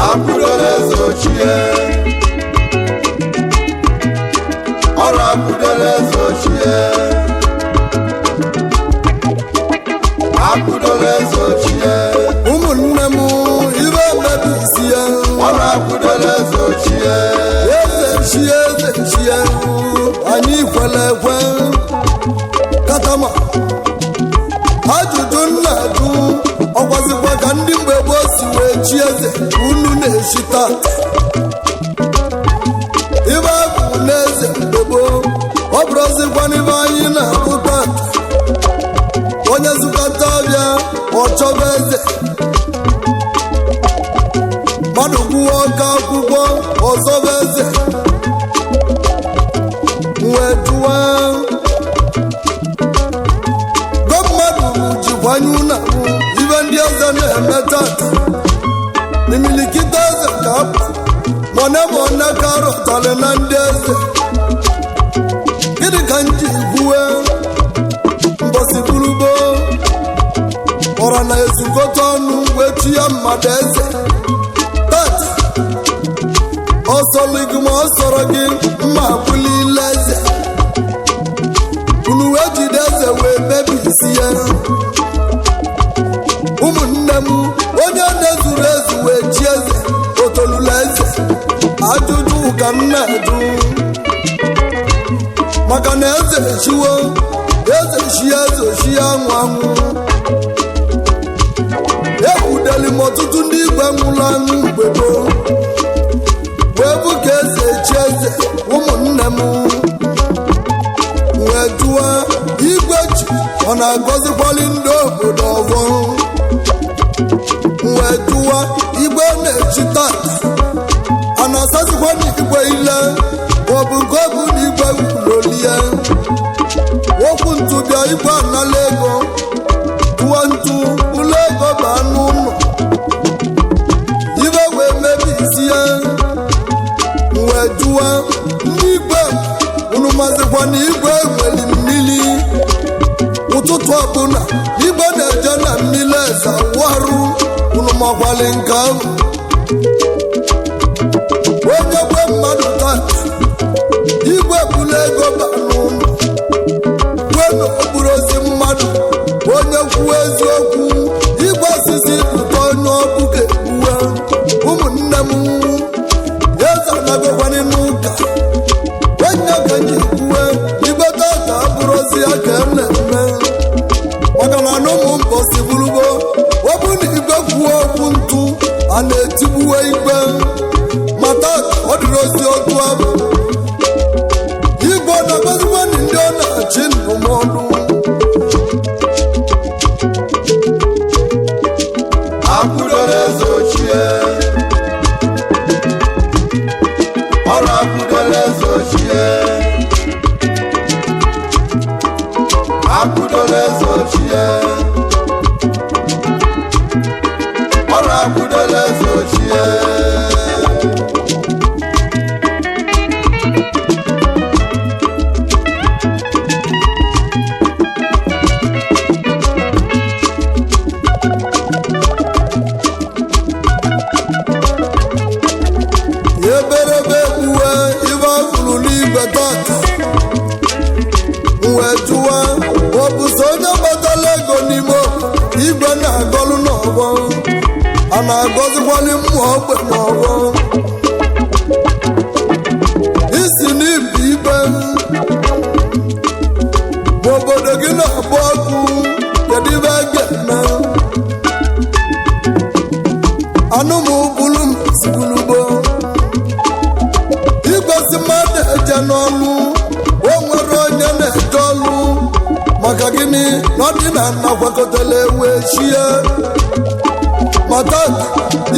Akwụdola eze ochie, ọrụ akwụdola eze ochie, akwụdola eze ochie. Ụmụnne m, ibe mmebi isi ya. Ọrụ akwụdola eze ochie. Eze nchie, eze nchie, anyị kwere ekwe. Katama ajụjụ nna ajụ, ọkwazikwa ka ndị mgbe gboo si wee chi eze unu na-echi tata? Ibe bụ n'eze mgbe gboo, ọ bụrụzikwa n'ibe anyị na-abụ tata. Onye zụkọta ọbịa, ọ chọba eze. Mmadụ kwuo ọka akwụkwọ, ọzọba eze. Wee jụwa gọọmenti jikwanye ụlọ ibe ndị eze na-eme tata. N'imilikite eze ka apụ mọne mọne ka rọtara na ndị eze. Gịnị ka m ji kwuwe? Mbọsi burugbo ọra na-ezukọta ọnụ wee chi ya mmadụ eze tata. Ọsọlụ gị ma ọ sọrọ gị mma bulile eze unu wee jide eze wee mebisi ya. Ụmụnne m, onye na-ezuru ezu wee chi eze, otolula eze? Ajụjụ ka m na-ajụ, maka na eze echiwo, eze chi, eze chi anwụ anwụ. Ekwudeli m ọtụtụ ndị igwe nwụrụ anwụ mgbe gboo wee bụ ka eze echi eze. Ụmụnne m, wee jụọ igwe ji, ọ na-agọzikwali ndị obodo ọzọ? Wee jụọ igwe na-echi tata, a na-asazikwa n'igwe ile, maọbụ nke ọ bụ na igwe wulolie okwu ntụbịa? Igwe anala ego tụọ ntụ ụlọ, ego baa n'ụlọ ibe wee mebi isi ya. Wee jụọ ndị igwe, unu mazikwa na igwe nwere mmiri? Ụtụtụ ọbụla igwe na-eje na mmiri eze warụ. Unu makwali nke ahụ? Onye gwe mmadụ tata, igwe bụla ego ba n'ụlọ kwe na okpuru ozi mmadụ. Onye kwuo eziokwu, igwe osisi pụta onye ọkụ ga-egbuwe. Ụmụnne m, eze anagokwanị n'ụka onye ka ji kwuwe igwe tata abụrụzi ya ka e na-eme, maka na n'ụmụ mbọsi bụrụgo, ọ bụ na igwe kwuo okwu ntụ, a na-etigbuwe igwe. Ma tata ọ dịrị ozi otu ahụ. Igwe ọ na-agọzikwa ndị ọ na-achị ndụmọdụ? Akwụdola eze ochie, ọrụ akwụdola eze ochie, akwụdola eze ochie, ọrụ akwụdola eze ochie. Eberebe ekpuwe ibe afụrụ n'igwe tata. Wee jụwa, ọ bụ sọ onye gbatala ego n'ime obodo igwe na-agọlụ n'ọgbọ? A na-agọzikwali mmụọ ogbe n'ọgbọ isi n'ibu ibe ma obodo gị na-agba ọkụ? Kedu ibe a ga-eme? Anụmụbulu m sigbulugbo igosi mmadụ eje n'ọlụ, o nwere onye na-eje ọlụ maka gịnị? gịnị na ọdịnala kwakọtara ewu echie? Ma tata,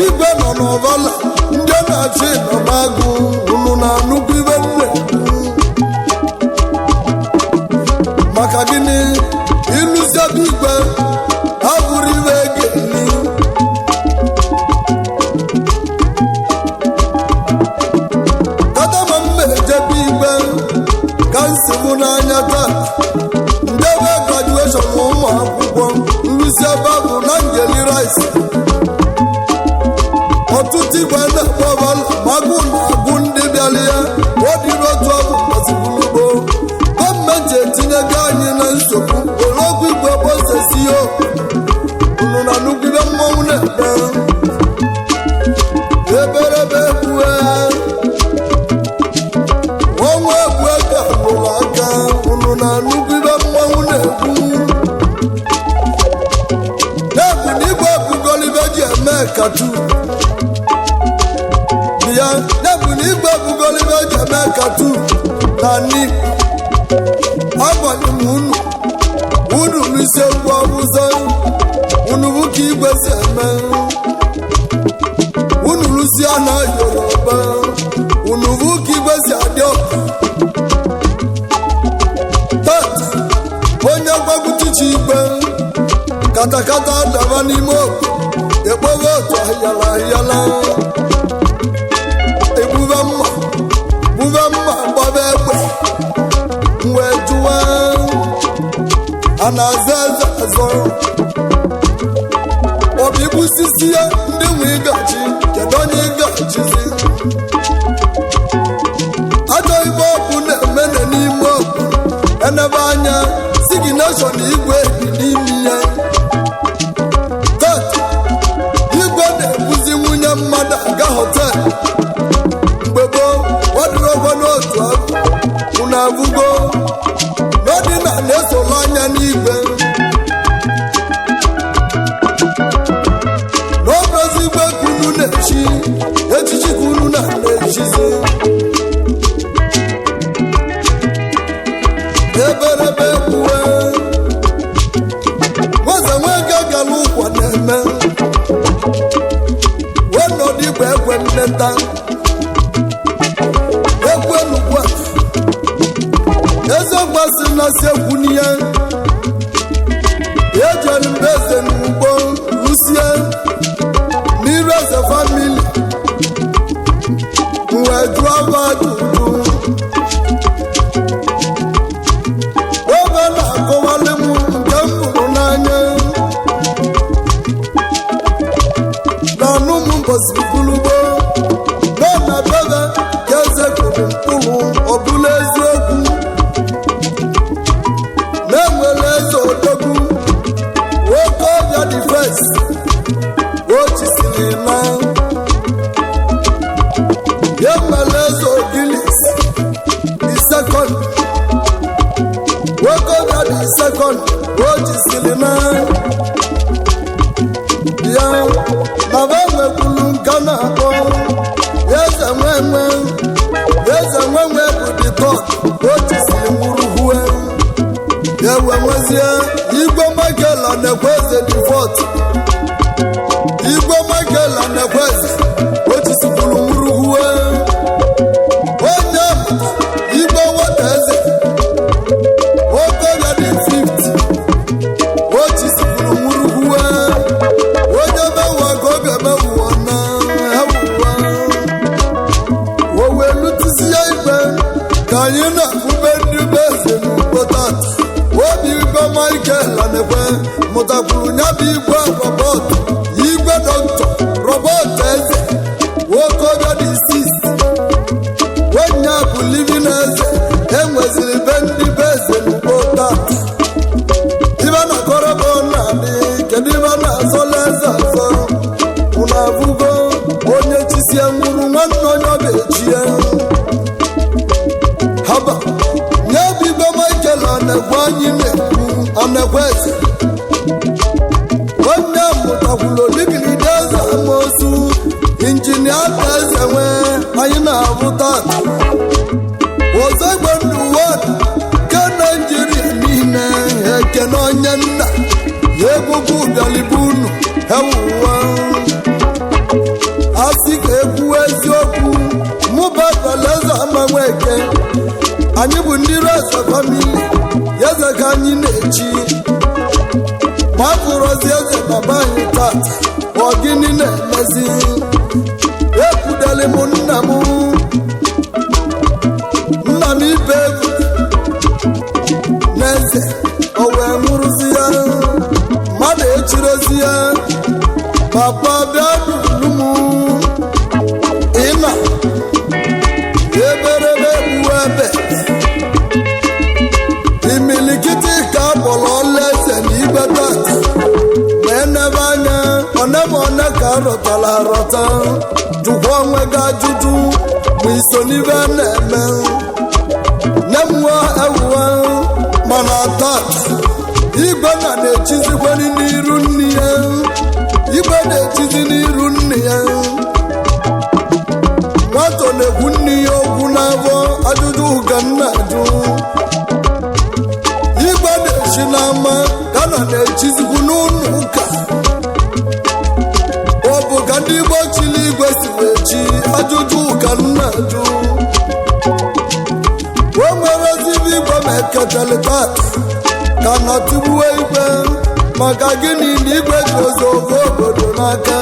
igwe nọ n'ọvala, ndị na-achị nọ n'agụ. Unu na nnukwu ibe nne, maka gịnị? Ịlụziebe igwe abụrụ iwe ga-eli. Kata ma mma ejebe igwe ka nsogbu n'anya. Taa ndebe graduation ụmụ akwụkwọ, nrụzi ebe bụ na ngeli rice. Ọtụtụ igwe na-akpọ ọbala magụ na-agụ ndị bịara ya. Ọ dịrị otu ọbụ kpọsibụlugbo gọọmenti etinyego anyị na nsogbu. Olokwu igwe bosesi ya unu na nnukwu ibe mmọnwụ na-eme eberebe egbue ọnwa egwu ego rụrụ aka. Unu na nnukwu ibe mmọnwụ na-ekwu na-ebu na igwe ebugolibe ji eme katu ya, na-ebu na igwe ebugolibe ji eme katu na n'ikwu. Agwara m unu, unu n'isi egwu awụsa, unu bụ ka igwe si eme. Unu lụsie na Yoruba, unu bụ ka igwe si adị ọkụ. Tata onye gwagwutichi igwe katakata daba n'ime obi, ekpowe otu ahịala ahịala, egbube mma, gbube mma, gbaba egbe. Wee jụwa, a na-aza eze azọ? Ọ bụ igbusisi ya ndị nwe ịgachi? Kedu onye ịgachizi? Ajọ ibe ọkụ na-emene n'ime ọkụ enebe anya sigineshọn igwe bi n'ime ya. Tet igwe na-ebuzi nwunye mmadụ aga hotel. Mgbe gboo, ọ dịrọgwa n'otu ahụ. Unu abụgo n'ọdịnala esola anya n'igwe n'obrezi igwe ka unu na-echi echichi, ka unu na-echizi eberebe kwuwe nweze nwege gara ụkwa na-eme wee nọdụ igwe ekwe nneta ekwe nukwu a. Eziokwu asị na si ekwu n'ihe ejelu mbe eze n'ugbo rusie n'iru eze family wee jụọ aba ajụjụ. Oge na-akọwalị m nke m hụrụ n'anya na anụ m mbọsi bulugbo nọ na bebe ka eze kụrụ mkpụrụ. Ọbụla eziokwu na-enwere eze odogwu nwoke ọbịa dị fes o chisiri na ya mere eze Ogilis the second. Nwoke ọbịa dị second o chisiri na ya na ba nwekwuru nke na-akpọ eze nwenwe. Eze nwenwe bụ the third o chisiri nwụrụ hue ewe nwezie igwe Michael Anekwe-Eze the fourth. Igwe Michael Anekwe-Eze o chisikwuru nwụrụ hue onye igwe nwata eze okorobịa dị 50 o chisikwuru nwụrụ hue onye mewa ka ọ ga-emewụwa na ewụwa o wee lụtụsi ya ikpe ka anyị na-afụbe ndị be eze n'ugbo tata. Obi igwe Michael Anekwe mụtakwuru ya bụ igwe Robert, igwe dọkịta Robert Eze nwoke dị six onye bụ living eze. Enweziri be ndị be eze n'ugbo tata. Ibe na kọrọbọ na-adị, kedu ibe na-azọla eze azọ? Unu abụgo onye chisie nwụrụ nwanne onye ọ ga-echie haba nye bụ igwe Michael Anekwe anyị na-ekwu Anekwe eze onye mụtakwuru oligiride eze amosu injinia eze nwee anyị na-abụ tata ọzọ igbe ndụ wad ke Naijiria niile ekene. Anyị bụ ndị eze family, eze ka anyị na-echi. Ma afụrọzi eze na be anyị tata, ọ gịnị na-emezi? Ekwudeli m nna m, nna m ibe egwu n'eze, o wee nwụrụzi ya, mmadụ echirozi ya. Papa, bịa dulu m ịna eberebe egbuwe ebe imilikiti ka akpọrọ ọlaeze na igwe tata. Ma enebe anya one ma one ka arọtara arọta. Jụkwa onwe gị ajụjụ ma iso n'ibe na-eme. Nne m nwa ewuwe, mana tata igwe na na-echizikwere n'iru nne ya, igwe na-echizi n'iru nne ya. Nwata na-ekwu nne ya okwu n'afọ. Ajụjụ ka nna ajụ. Igwe na-echi n'ama ka na na-echizikwu n'ụlọ ụka. Ọ bụ ka ndị Igbo chiri igwe si wee chi? Ajụjụ ka nna ajụ. O nwere ezigbo igwe ma eketele tata ka na tigbuo igwe. Maka gịnị na igwe ji ozi ofe obodo n'aka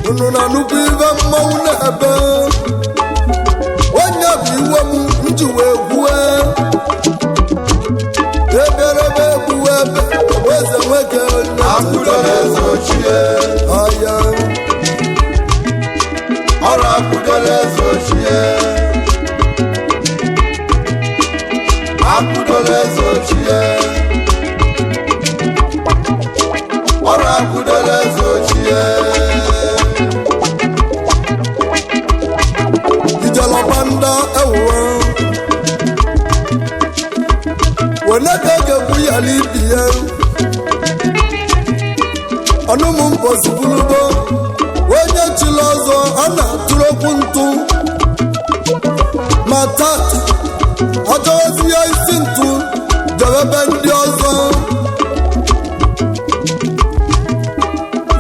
unu na nnukwu ibe mmanwụ na-ebe? Onye bụ iwe m nji wee gwue eberebe egbuwe ebe eze nwoke. Akwụdola eze ochie. Ọya. Ọrụ akwụdola eze ochie. Akwụdola eze ochie. Ọrụ akwụdola eze ochie. Ijelọbanda ewuwe wene ka ga-ekwu ya n'ibi ya ọnụmụ mbọsibulubo. Onye chiri ọzọ a na-atụrụ okwu ntụ, ma tata achọghịzi ya isi ntụ jebebe ndị ọzọ.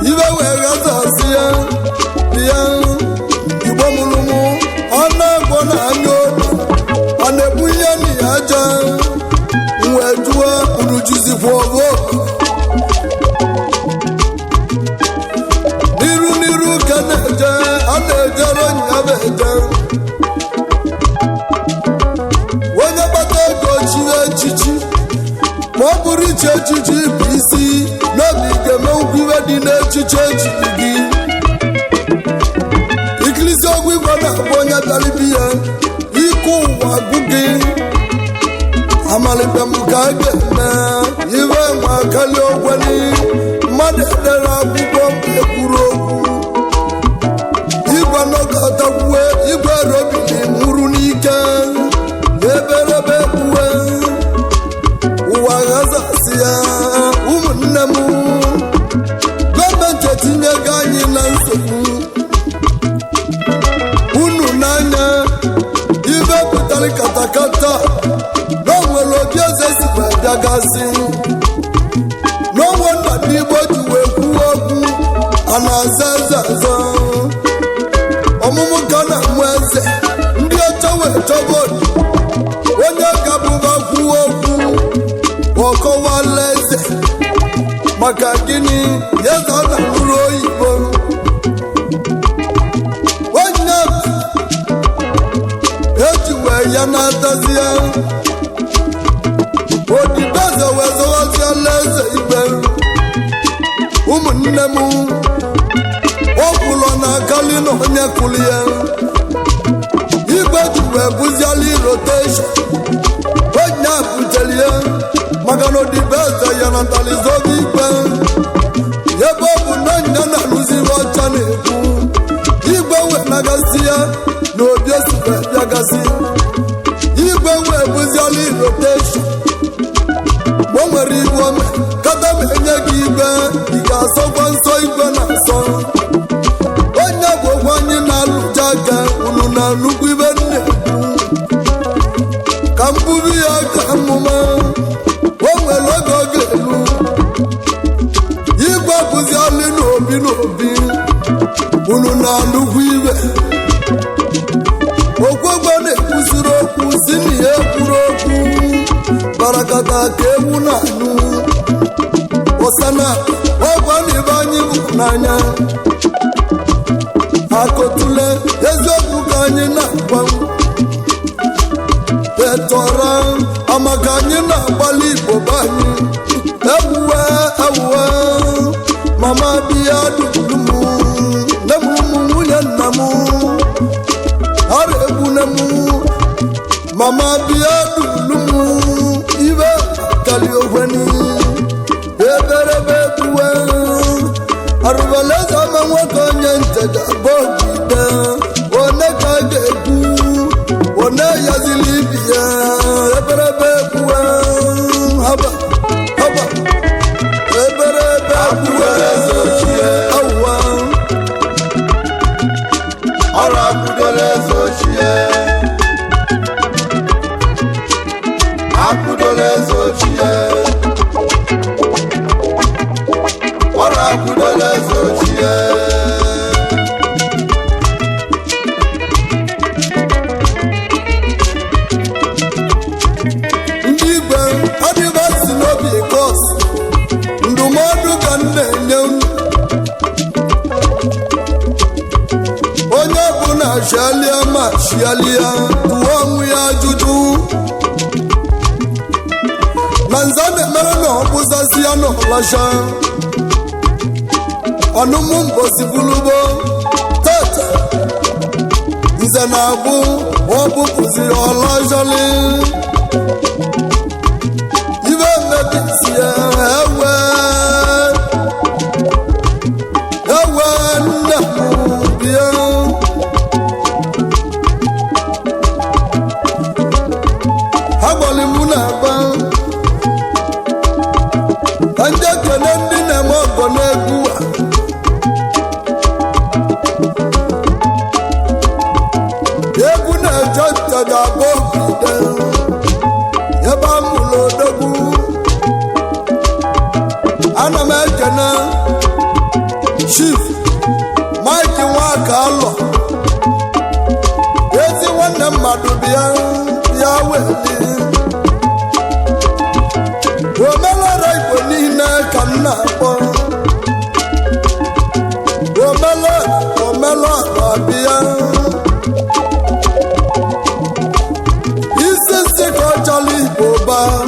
Ibe wee ghazasị ya ya. Igbo mụrụmụ, ọ na-agwọ na anya obi ọ na-ebu ihe na ya aja wee jụọ unu jizikwa ọgụ n'iru n'iru ka na-eje a na-ejere nya bụ eje. Onye kpata ego chiri echichi, ma ọ bụrụ iche echichi bụ isi n'obi ga-eme ukwu iwe dị n'echichi echiri gị. Ikilisi ọgwụ igwe na-abụ onye bịara ibi ya ike ụwa gụ gị. Amalite m ka a ga-eme iwe nwa akali ogweni. Mmadụ edere akwụkwọ ekwuru okwu igwe nọkọtakwue igwe robili nwụrụ n'ike eberebe kwue ụwa ghazasị ya. Ụmụnne m, gọọmenti etinyego anyị na nsogbu. Unu n'anya ibe pụtara katakata na o nwere obi eze sikwa bịagasị n'onwe nna ndị Igbo ji wee kwuo okwu a na-aza eze azọ ọmụmụ ka na amụ eze. Ndị ọcha wee chọba obi onye ga-abụba kwuo okwu ọkọwala eze. Maka gịnị? Eze a na-alụrụ oyibo onye eji wee ya na-atazi ya odibo eze wee zọwaziala eze ikpe. Ụmụnne m, ọ kwụlọ na akali na onye kwụrụ ya igwe ji wee bụziala rotation. Onye a butere ya maka na odibo eze ya na ntalizobi ikpe, ebe ọ bụ na onye na-alụziri ọcha na-ekwu igwe wee nagasị ya na obi esikwa bịagasị igwe wee bụziala rotation. Mgbe o nwere ibu ome kata m enye gị igwe, ị ga-asọkwa nsọ igwe na-asọ. Onye bụ okwu anyị na-alụja aka unu na nnukwu ibe nne ka m buru ya ka mmụma. O nwere oge ọ ga-elu igwe bụzi alị n'obi n'obi unu na nnukwu ibe okwegwe na-ekwusiri okwu. Anyụkata ka ewu na-anyụ ụsana ọgwa na ibe anyị bụ n'anya. Akụtule eziokwu ka anyị na-agwa etọra amaka anyị na-agbalị Igbo be anyị. Ewuwe ewuwe mama biya dulu m, nne m, ụmụ nwunye nna m ara egbune m. Mama biya dulu m ibe kali ogweni eberebe egbuwe arụbalaeze ama nwoke onye nteja bogide one ka a ga-ekwu one yazili ibi ya eberebe egbuwe haba haba eberebe egbuwe awụwa. Ọrụ akwụdola eze ochie, akwụdola eze ochie, ọrụ akwụdola eze ochie. Ndị igwe adịbasi n'obi kos, ndụmọdụ ka m na-enye unu. Onye ọbụla chialia ma chialia tụọ onwe ya ajụjụ na nza na-emere na ọbụzazi ya na ọlasha ọnụmụ mbosi bulubo tata nze na-abụ ọbụpụziri ọlajali ibe mebisi ya. Ewe ewe nne m bịa agbalị m na-aba ka ndị ekene ndị na-eme ọgọ n'egwu a. Egwu na-eje nteja bụ ogide ebe a mụrụ odogwu. Ana m ekene Chief Mike Nwaka alọ ezi nwanne mmadụ bịa bịa weli omelara Igbo niile ka m na-akpọ omela omelara bịa isi nsị ka ọ chọrọ Igbo baa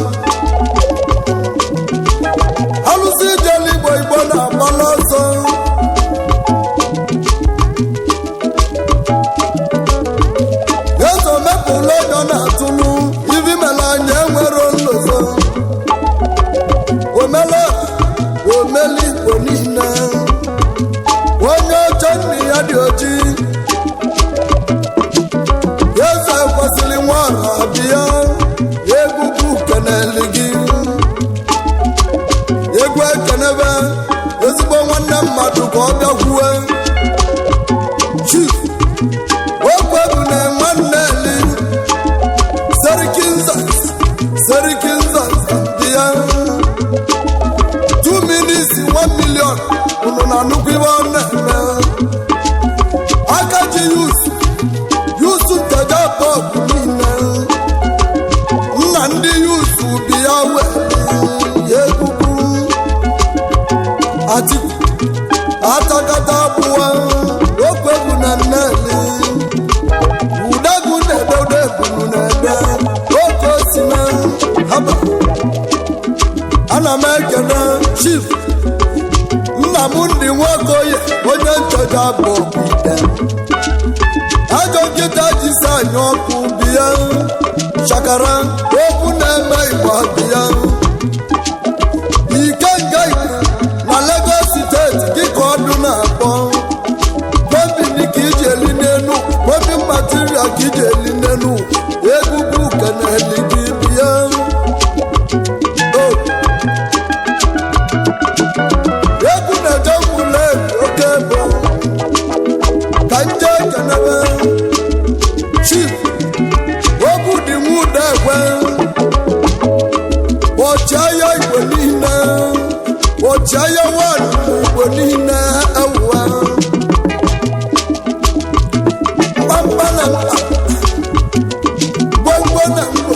alụsị ijele Igbo Igbo na-agbala ọsọ. Eze mepụla ego na-atụlụ ivi mere anya enwero nlozo omela omela Igbo niile onye ọcha nne ya dị oji. Eze kwesịrị nwara bịa egwugwu keneli gị egwu ekenebe ezigbo nwanne mmadụ ka ọ bịakwue. Chief okwebu na nwanne eli Serikinzas Serikinzas dị ya 2 minutes 1 million unu na nnukwu ibe ọ na-eme aka ji yusu yusu nteja bọọbụ niile nna ndị yusu bi ya wee ya egwugwu Atiku atakata abụọ okwu na nneli udegwu na-ede udegwu na-ede oke osime haba. Ana m ekene Chief nna m ndị nwokoye onye nchọja bụ ide ajọ nkịta jisi anyị ọkụ bịa chakara okwu na-eme Igbo bịa ikenga Igbo na Lagos Steeti dịka ọdụ na-akpọ bombini ka iji eli n'elu bombin material ka iji eli n'elu egwugwu keneli gị bịa. O. Egwu na-eje gwule oke bụ ka nje kenebe Chief ogwu dị nwude egwe ọchịagha Igbo niile ọchịagha nwanyị Igbo niile ewuwa mkpamkpa na mkpa gbogbo na mgbo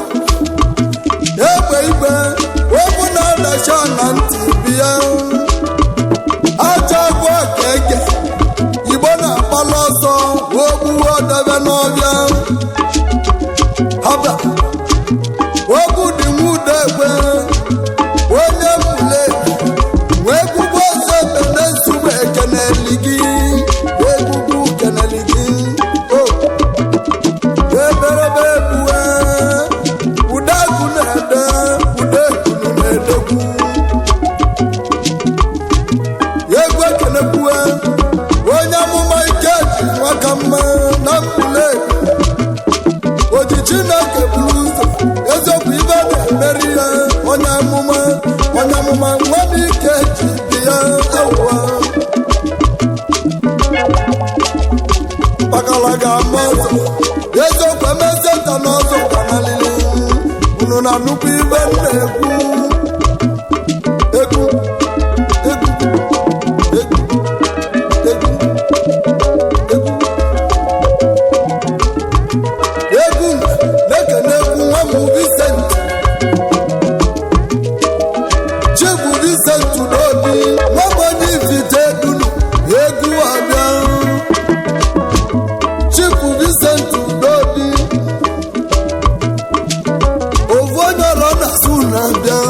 egbe igwe. na ntị bịa aja agwọ ka eke igbo na-agbala ọsọ ogbuwe odebe n'ọbịa haba okwu dị nwude ekwe onye mule wee gwugwu ọzọ ekene nsogbu ekeneli gị egwugwu keneli gị o eberebe egbuwe udegwu na-ede udegwu na-edegwu egwu ekenekwuwe onye amụma ike ji nwaka mma na mbule oji chineke buru ụzọ eziokwu ibe na-emeri ya onye amụma onye amụma nwa m ike ji dị ya awụwa mkpakala ga-ama ọzọ eziokwu emezie nta n'ọzọ ganalili unu na nnukwu ibe m na-ekwu egwu egwu egwu egwu egwu egwu na-ekene egwu nwa m Vincent Chibu Vincent n'obi nwa m onye ifite dunu egwu abịa Chibu Vincent n'obi ovu onye ọrọ na-asụ na-abịa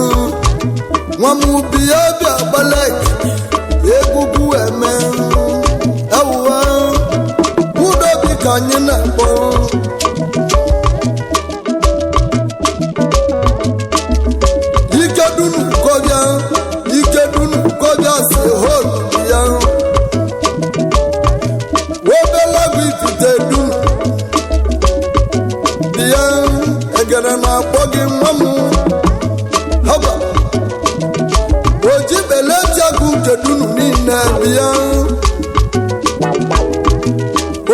nwa m ubi ya bịa gbalek egwugwu eme ewuwa udobi ka anyị na-akpọ ike dunu kọbịa ike dunu kọbịa si hol ya obele bụ ifite dunu dị ya egere na-akpọ gị nwa m haba ojibeletiagụ nke dunu niile bịa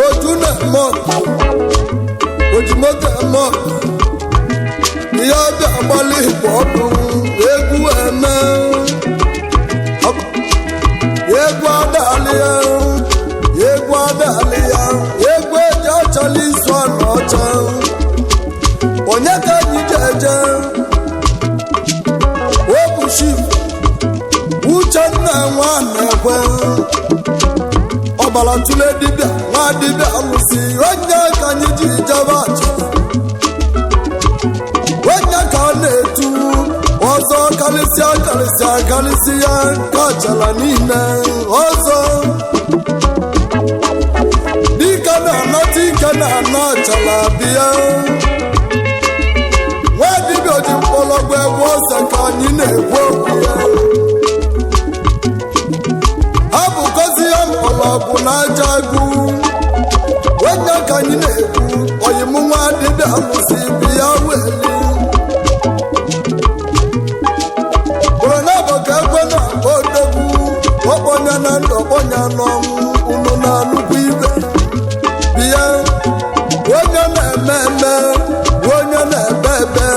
oju na-eme ọkụ ojimoto eme ọkụ ihe ọbịa agbalị bụ ọdụ egwu eme egwu adalị ya egwu adalị ya egwu eji achala izu anụ ọcha onye ka anyị ji eje obuchi uchenna nwa na-ekwe ọbara tụle dibịa nwa dibịa alụsị onye ka anyị ji jebe aja onye ka ọ na-etu ọzọ karịsịa karịsịa karịsịa ka achala niile ọzọ dike na-anata ike na-ana achala bịa nwa dibịa ji mkpọrọgwụ egwu ose ka anyị na-ekwu okwu ya ha bụkọzi ya mkpọrọgwụ na aja agụ onye ka anyị na-ekwu oyimụ nwa dibịa alụsị bịa weli koronabụ ka ekwe na-akpọ odogwu ọkpọnya na ndụ ọkpọnya n'ọnwụ unu na-alụkwu ibe bịa onye na-eme eme onye na-ebe ebe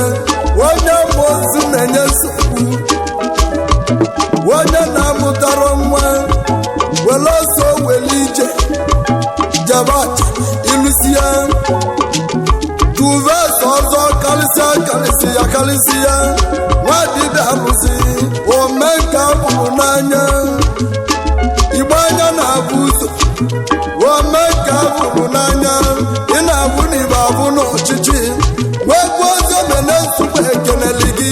onye mmụọ na-enye nsogbu onye na-amụtara nwa were ọsọ were ije jebe aja ịlụsi ya tuves ọzọ karịsịa karịsịa karịsịa nwa dibịa alụsị ome nke abụrụ n'anya igbe anya na-abụ ụzọ ome nke abụrụ n'anya ị na-abụ na ibe abụ n'ọchịchị wee gbuo ozi omene nsukwu ekeneli gị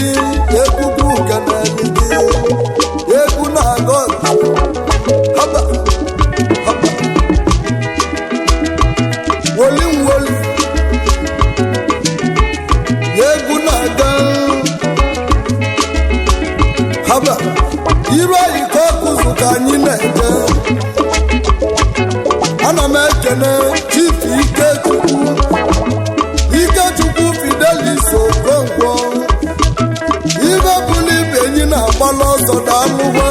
egwugwu keneli gị egwu na-agọ haba haba woli nwoli egwu na-aga haba iru anyị ka ọkụzụ ka anyị na-eje ana m ekene chief ikechukwu ikechukwu fidelis okonkwo ibe bụla ibe enyi na-agbala ọsọ daalụwa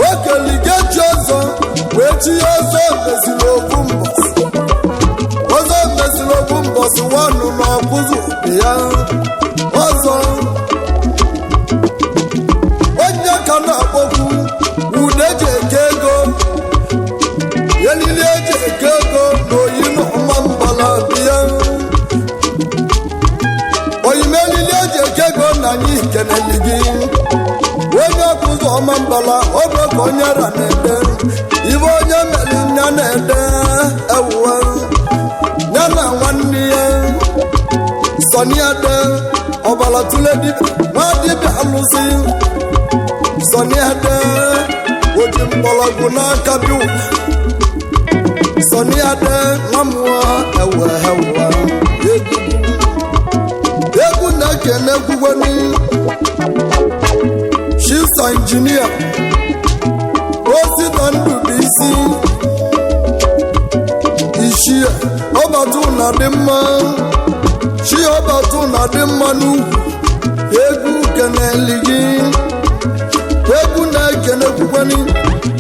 okeligechi ọzọ wee chi ya ọzọ meziri okwu mbọsị ọzọ meziri okwu mbọsị wanụ na ọkụzụ dị ya ọzọ onye ka na-akpọkwu ude ji eke ego elili eji eke ego na oyi na ọma mbala bịa oyime elili eji eke ego na anyị keneli gị onye ọkụzọ ọma mbala obe ka onye ra na-ede ibe onye mere nya na-ede ewuwe ya na nwanne ya sọni ade ọbara tụle dibịa nwa dibịa alụsị sọni ade oji mgbọrọgwụ n'aka bi ụwa sọni ade nwa mmụọ ewe ewe egwu egwu na-ekene egwugweni chisa injinia osita ndụ bụ isi ichie ọbata na dị mma chi ọbata na dị mma n'ukwu egwu keneli gị egwu na-ekene kwukwani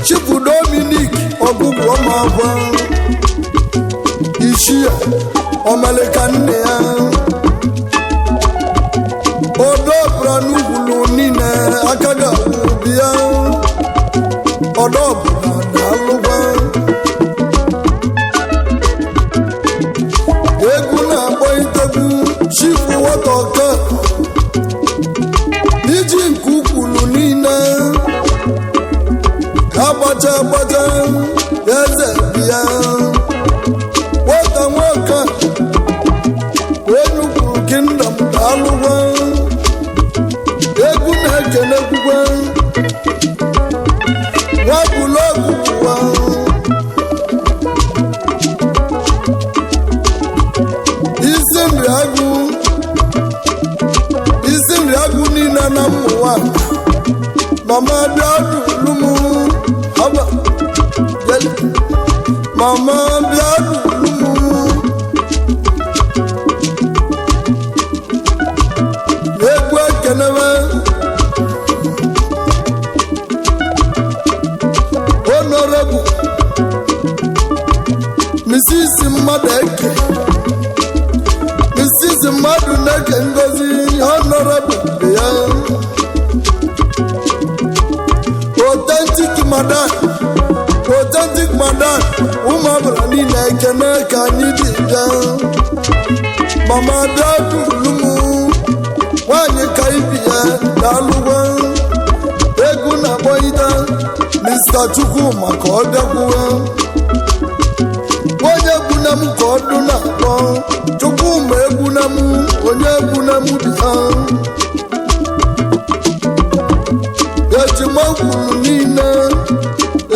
chifu Dominic ọgụgụ ọmagwa ichie omelika nne ya odobra n'ugwulu niile aka ga-agwụ bịa ọdọbụla na-alụgwa egwu na-akpọ itegwu chifu nwata ọka iji nke ukwulu niile agbacha agbacha eze bịa nwata nwoke onye ukwuru kingdom daalụgwa egwu na-ekene kwukwe nwabụlọgwụ ụwa isi nri agụ isi nri agụ niile na mmụwa mama bịa dulu m ọba jeli mama bịa dulu m egwu ekenebe honorable Mrs. mmadụ eke Mrs. mmadụ na-eke ngozi honorable dị ya authentic madam authentic madam ụmụ abụra niile ekene ka anyị dị bịa mama bịa dulu m nwanyị ka ibi ya daalụgwa egwu na-akpọgide Mr. Chukwuma ka ọ bịakwuwe onye egwu na m ka ọ dụ na-akpọ Chukwuma egwu na m onye egwu na m dị ha ejima kwuru niile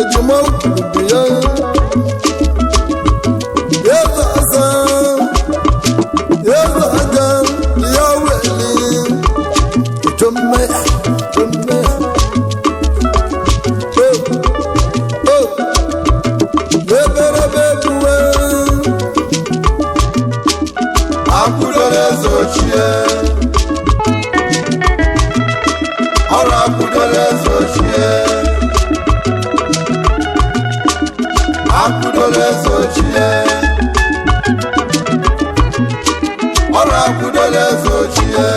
ejima kwuru bụ ya eze aza eze aja ya weli chome chome o o eberebe egbuwe Akwụdoro eze ochie. Ọrụ akwụdoro eze ochie. Akwụdoro eze ochie. Ọrụ akwụdoro eze ochie.